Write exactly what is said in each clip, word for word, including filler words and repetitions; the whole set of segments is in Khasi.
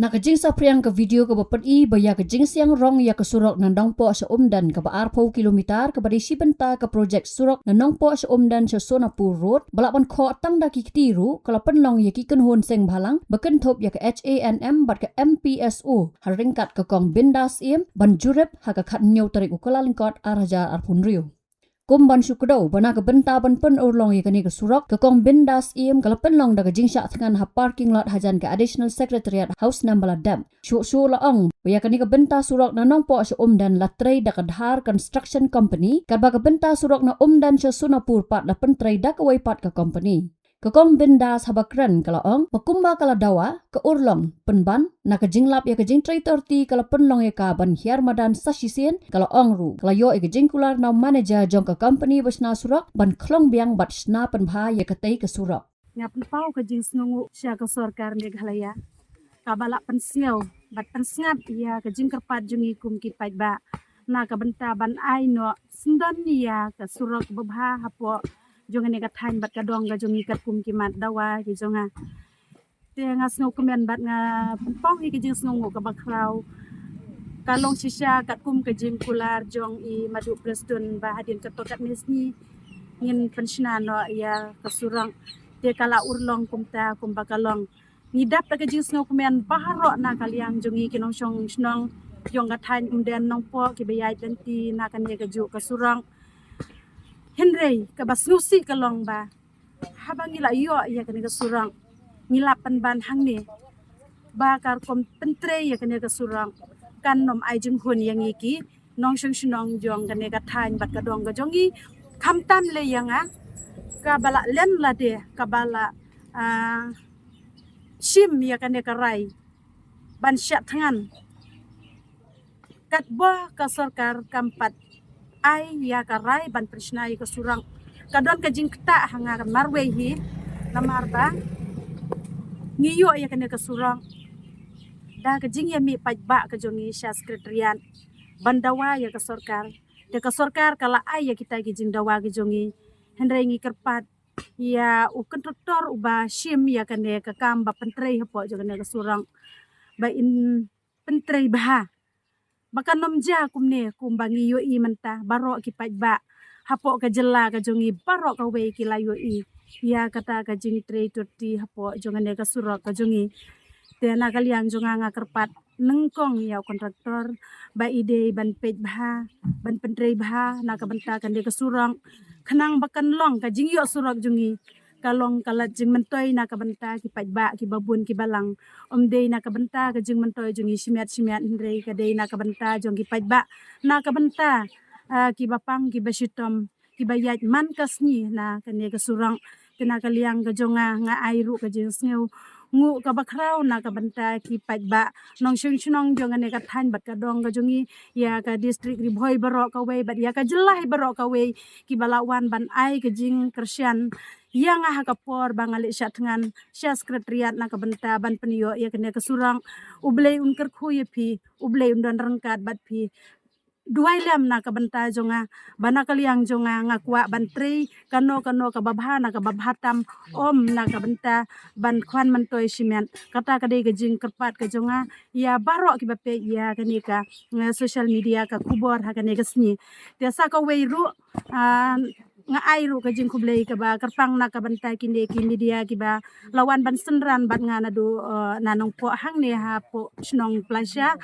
Na ka jingsaphriang ka video kaba pyni ba ïa ka jingsiang rong ïa ka surok na Nongpoh sha Umden kaba arphew kilometer kaba dei shi bynta ka projek surok na Nongpoh sha Umden sha Sonapur Road ba lah ban khoh tang da ki kti ruh ka la pynlong ïa ki kynhun seng bhalang ba kynthup ïa ka H A N M bad ka M P S O ha ryngkat ka Kong Bindas Syiem ban jurip ha ka khathynñiew tarik u Kyllalyngkot ar hajar arphew hynriew. Kum ban shu kdew ba na ka bynta ban pynurlong ïa kane ka surok, ka Kong Bindas Syiem ka la pynlong da ka jingshah thngan ha parking lot hajan ka Additional Secretariat House Nambala Dep. Shuh shuh la ong ba ïa kane ka bynta surok na Nongpoh sha Umden la trei da ka Dhar Construction Company, katba ka bynta surok na Umden sha Sonapur pat la pyntrei da kawei pat ka company. Ka Kong Bindas haba kren ka la ong ba kumba ka la dawa, ka urlong pynban na ka jinglap ïa ka jingtrei torti ka la pynlong ïa ka ban hiar madan sa shisien. Ka la ong ruh ka la ïoh ïa ka jingkular na u manager jong ka company ba shna surok ban khlong biang bad shna pynbha ïa katei ka surok. Nga pynpaw ka jingsngewnguh sha ka sorkar Meghalaya kaba la pynsngew bad pynsngap ïa ka jingkyrpad jong ngi kum ki paidbah na ka bynta ban ai noh syndon ïa ka surok babha hapoh jong kane ka thaiñ bad ka dong ka jong ngi katkum ki mat dawa ki jong nga. Te nga sngewkmen bad nga pynpaw ïa ka jingsngewnguh kaba khraw. Ka long shisha katkum ka jingkular jong i Maduh Prestone ba hadien katto katne sngi ngin pynshna noh ïa ka surok. Te ka la urlong kumta kumba ka long. Ngi dap da ka jingsngewkmen baroh na ka liang jong ngi ki nongshong shnong jong ka thaiñ Umden Nongpoh kiba ïaid lynti na kane kajuh ka surok. Hynrei kaba sngewsih ka long ba haba ngi la ïoh ïa kane ka surok, ngi la pynban hangne ba ka rukom pyntrei ïa kane ka surok kan ym ai jinghun ïa ngi ki nongshong shnong jong kane ka thaiñ bad ka dong ka jong ngi. Khamtam lei ïa nga kaba la len lade kaba la, ah, shim ïa kane ka rai ban shah thngan. Katba ka sorkar kam pat ai ïa ka rai ban pynshna ïa ka surok, ka don ka jingktah ha nga marwei hi. Namar ba ngi ïoh ïa kane ka surok da ka jingïamih paidbah ka jong ngi sha Secretariat ban dawa ïa ka sorkar. Te ka sorkar ka la ai ïa kita ki jingdawa ki jong ngi. Hynrei ngi kyrpad ïa u kontraktor uba shim ïa kane ka kam ba pyntrei hapoh jong kane ka surok ba in pyntrei bha ba kan ym jia kumne kumba ngi ïohi mynta. Baroh ki paidbah hapoh ka jylla ka jong ngi baroh kawei ki la ïohi ïa kata ka jingtrei torti hapoh jong kane ka surok ka jong ngi. Te na ka liang jong nga nga kyrpad nyngkong ïa u kontraktor ba i dei ban peit bha ban pyntrei bha na ka bynta kane ka surok khnang ba kan long ka jingïoh surok jong ngi ka long ka lad jingmyntoi na ka bynta ki paidbah kiba bun kiba lang. Ym dei na ka bynta ka jingmyntoi jong ngi shimet shimet hynrei ka dei na ka bynta jong ki paidbah, na ka bynta, ah, kiba pang kiba shitom kiba ïaid man ka sngi na kane ka surok. Te na ka liang ka jong nga nga ai ruh ka jingsngewnguh kaba khraw na ka bynta ki paidbah nongshong shnong jong kane ka thaiñ bad ka dong ka jong ngi, ïa ka district Ri Bhoi baroh kawei bad ïa ka jylla hi baroh kawei kiba la wan ban ai ka jingkyrshan ïa nga ha ka por ba nga leit shah thngan sha Secretariat na ka bynta ban pynïoh ïa kane ka surok. U Blei un kyrkhu ïa phi, U Blei un don ryngkat bad phi. Duwai lem na ka bynta jong nga ba na ka liang jong nga nga kwah ban trei kano kano kaba bha na kaba bha tam, ym na ka bynta ban khwan myntoi shimet. Kata ka dei ka jingkyrpad ka jong nga ïa baroh kiba peit ïa kane ka, eh, social media ka khubor ha kane ka sngi. Te sa kawei ruh, ah, nga ai ruh ka jingkhublei kaba kyrpang na ka bynta kine ki media kiba la wan ban synran bad nga naduh, eh, na Nongpoh hangne hapoh shnong Plasha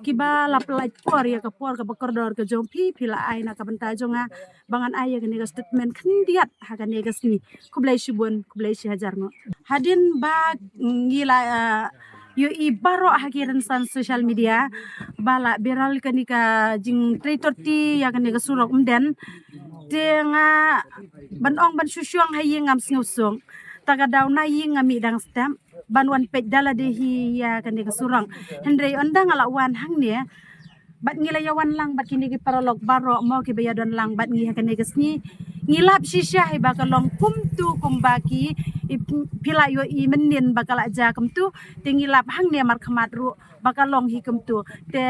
kiba la pynlait por ïa ka por kaba kordor ka jong phi, phi la ai na ka bynta jong nga ba ngan ai ïa kane ka statement khyndiat ha kane ka sngi. Khublei shibun, khublei shihajar nguh. Hadien ba ngi la, eh, ïohi baroh ha ki rynsan social media ba la viral kane ka jingtrei torti ïa kane ka surok Umden. Te nga ban ong ban shu shong ha ïing ngam sngewsuk. Ta ka daw na ïing nga mih dang step ban wan peit da lade hi ïa kane ka surok. Hynrei ynda nga la wan hangne bad ngi la ïa wan lang bad kine ki paralok baroh mo kiba ïa don lang bad ngi ha kane ka sngi, ngi lap shisha hi ba ka long kumtu kumba ki, i, phi la ïohi mynnin ba ka la jia kumtu. Te ngi lap hangne markhmat ruh ba ka long hi kumtu. Te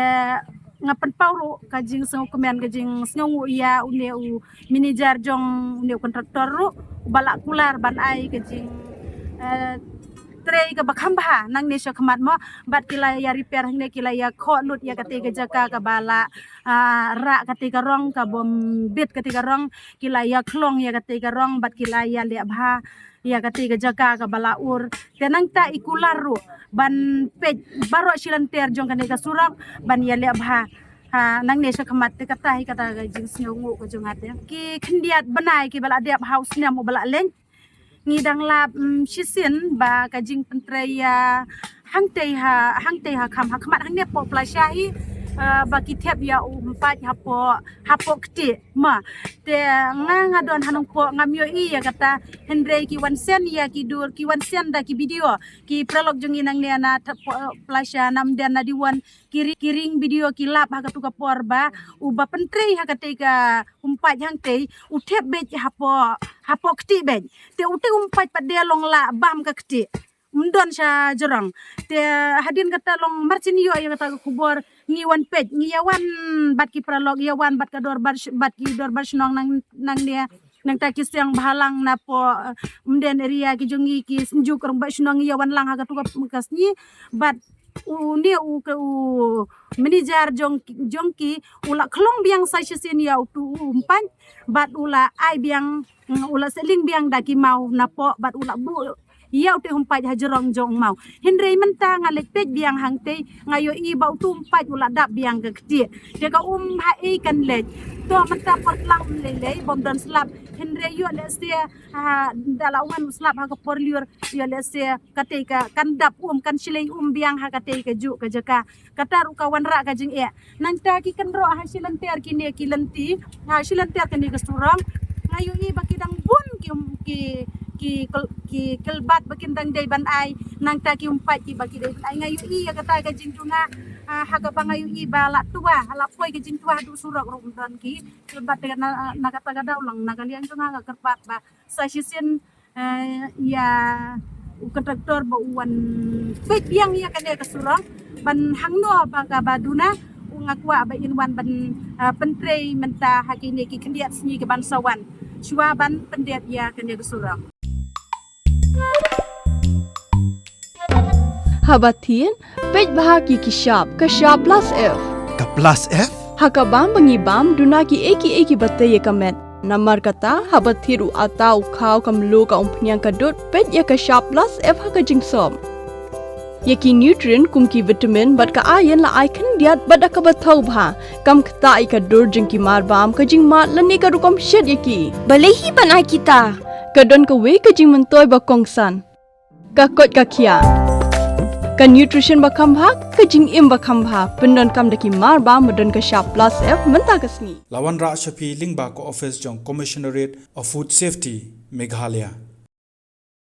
nga pynpaw ruh ka jingsngewkmen ka jingsngewnguh ïa une u manager jong une u kontraktor ruh uba la kular ban ai ka jing, eh, trei kaba kham bha nangne sha khmat mo, bad ki la ïa repair hangne, ki la ïa khoh lut ïa kata ka jaka kaba la, ah, rah kata ka rong, ka bym bit kata ka rong, ki la ïa khlong ïa kata ka rong, bad ki la ïa leh bha ïa kata ka jaka kaba la ur. Te nangta i kular ruh ban peit baroh shi lynter jong kane ka surok ban ïa leh bha. Ha, nangne sha khmat te kata hi kata ka jingsngewnguh ka jong nga te. Ki khyndiat bnai kiba la dep ha u snem uba la leit, ngi dang lap, mm, shisien ba ka jingpyntrei ïa hangtei ha, hangtei ha kham, ha khmat hangne poh Plasha hi, eh, ba ki thep ïa u mpaid hapoh, hapoh kti ma. Te nga, nga don ha Nongpoh, ngam ïohi ïa kata, hynrei ki wan send ïa ki dur, ki wan send da ki video, ki paralok jong ngi nangne na thep poh, eh, Plasha, na Umden, na Diwon, ki ri-, ki ring video, ki lap ha katu ka por ba uba pyntrei ha kata ka u mpaid hangtei u thep beit hapoh, hapoh kti beit. Te utei u mpaid pat de long la bam ka kti. Ym don sha jrong. Te hadien kata long marchin ïoh ïa kata ka khubor, ngi wan peit, ngi ïa wan bad ki paralok, ïa wan bad ka dorbar sh-, bad ki dorbar shnong nang, nangne, nangta ki seng bhalang napoh, eh, Umden area ki jong ngi, ki Synjuk Rangbah Shnong, ngi ïa wan lang ha katu ka, ka sngi. Bad une u, ka u manager jong, jong ki u la khlong biang sa shisien ïa utu u mpaid, bad u la ai biang, mm, u la seling biang da ki maw napoh, bad u la buh ïa utei u mpaid ha jrong jong u maw. Hynrei mynta nga leit peit biang hangtei, nga ïohi ba utu u mpaid u la dap biang ka kti. Te ka um ha ei kan leit. To mynta por tlang lei lei bym don slap. Hynrei ïoh lehse, ha, da la wan u slap ha ka por lyiur, ïoh lehse kata ka kan dap um, kan shlei um biang ha kata ka juh ka jaka. Kata ruh ka wanrah ka jingeh. Nangta ki kynroh ha shi lynter kine ki lynti, ha shi lynter kane ka surok, nga ïohi ba ki dang bun ki, ki, ki kol-, ki kulbat ba kin dang dei ban ai, nangta ki u mpaid kiba ki dei ban ai. Nga ïohi ïa kata ka jingduna, ah, ha kaba nga ïohi ba la twa, la poi ka jingtwa haduh surok ruh ym don ki kulbat. Na, na kata ka daw lang na ka liang jong nga nga kyrpad ba sa shisien, eh, ïa u kontraktor ba u wan peit biang ïa kane ka surok ban hangno ba kaba duna, u nga kwah ba in wan ban, eh, pyntrei mynta ha kine ki khyndiat sngi ki ban sa wan shuwa ban pyndep ïa kane ka surok. Haba thied, peit bha ki ki shap, ka shap plus F. Ka plus F? Ha ka bam ba ngi bam, duna ki ei ki ei kiba tei ïa ka met. Namar kata, haba thied u atta, u khaw, ka mluh, ka umphniang, ka dud, peit ïa ka shap plus F ha ka jingsop. Ïa ki nutrient kum ki vitamin bad ka iron la ai khyndiat bad da kaba thaw bha. Kam ktah ïa ka dur jong ki marbam, ka jingmad lane ka rukom shet ïa ki. Balei hi ban ai kita? Ka don kawei ka jingmyntoi ba kongsan. Ka koit ka khiah. Ka nutrition ba kham bha, ka jingim ba kham bha. Pyndonkam da ki marbam ba don ka shap plus F mynta ka sngi. La wanrah sha phi lyngba ka office jong Commissionerate of Food Safety, Meghalaya.